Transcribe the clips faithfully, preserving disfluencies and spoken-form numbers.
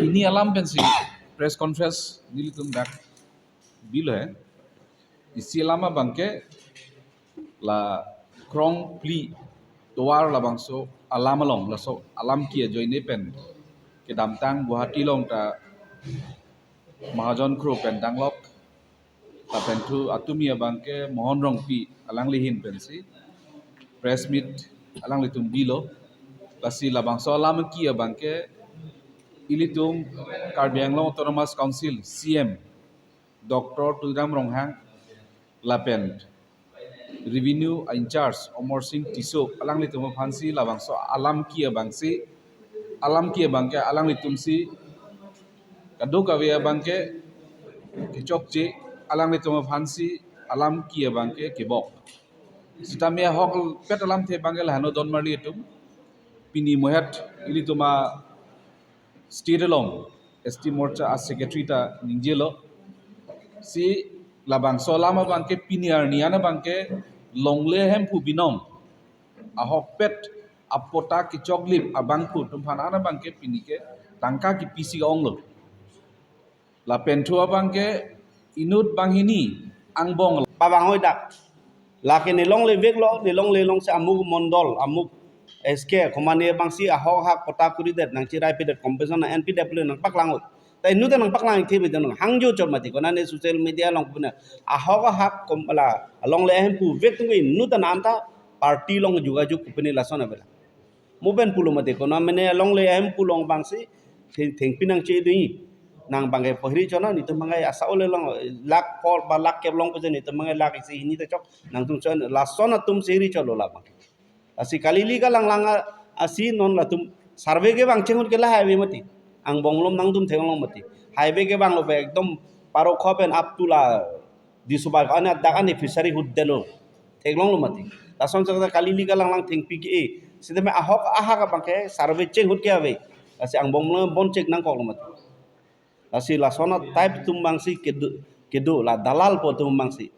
Pini alam pensi press conference nelitum dak bilo he. Isi alam abangke la krong phli tovar labangso alam along, laso alam ki ajoine pen kedamtang Guwahati along ta Mahajon Kro pen danglok, lapen thu atumi abangke Mohan Rongpi alangli ahin pensi press meet alanglitum bilo. Lasi labangso alam ki abangke ilitum Karbi Anglong Autonomous Council C M Doctor Tuliram Ronghang lapen Revenue in-charge Amarsing Tisso alanglitum aphansi labangso alam ki abangsi, alam ki abangke alanglitumsi kadokave abangke kechokche, alanglitum aphansi alam ki abangke kebok. Sitame ahokpet alamthe abangke lahano don marli atum. Pini mohet ilitum a state along S T Morcha a secretary ta ningjelo. Si labangso alam abangke pini arni an abangke longle hemphu binong ahokpet apatta kechoklip abangphu atum aphan an abangke pini ke tangka kepisi onglo. Lapen thu abangke inut banghini angbong pabang hoi dak. Lake nelongle veklo, nelongle alongsi amuk mondol, amuk S K, komane abangsi ahok ahak patta kuridet, nangchirai pidet, compensation nang-en pidet pulo nangpaklang hoi. Ta inut ta nangpaklang ikthe bidang hangjo chot mati, konane social media along puna ahok ahak kom-, la, alongle ahemphu vek tungui inut ta nanta party along jugajug pune lason abela. Mo pen pulo mati, konamene alongle ahemphu along abangsi theng, thengpi nangchedunji. Nang abangke pahiri chona, netum abangke asa ole along lakh four ba lakh kep along pusi netum abangke lakh isi hini ta chok, nangtum chon, lason atum seri cholo labang. Lasi kali ili kalanglang a, asi non latum survey kevang chenghut ke la highway mati. Angbong malom nangtum theklong mati. Highway kevanglo pe ekdom Parokhowa pen up to la Disoba ko-an adak ani fishery ahut detlo. Theklonglo mati. Lason chakta kali ili kalanglang thengpi ke-e. Sitame ahok ahak abangke survey chenghut ke ave. Lasi angbong malom bon chek nangkoklo mati. Lasi lason a-type atum abangsi kedo, kedo la dalal po atum abangsi.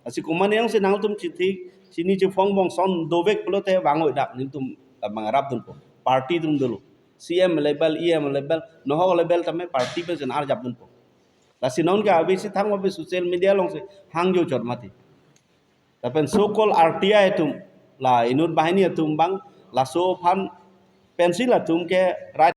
Lasi komane jongsi nangtum chithi, chini chiphong bong son dovek pulote vang hoi dak nelitum labang rapdunpo. Party atum dolo. C M level, E M level, nohok level tame party pensi arjapdunpo. Lasi non ke abisi thang abisi social media alongsi hangjo chot mati. Lapen so called R T I atum, la inut banghini atum abang, laso aphan pensi latum ke right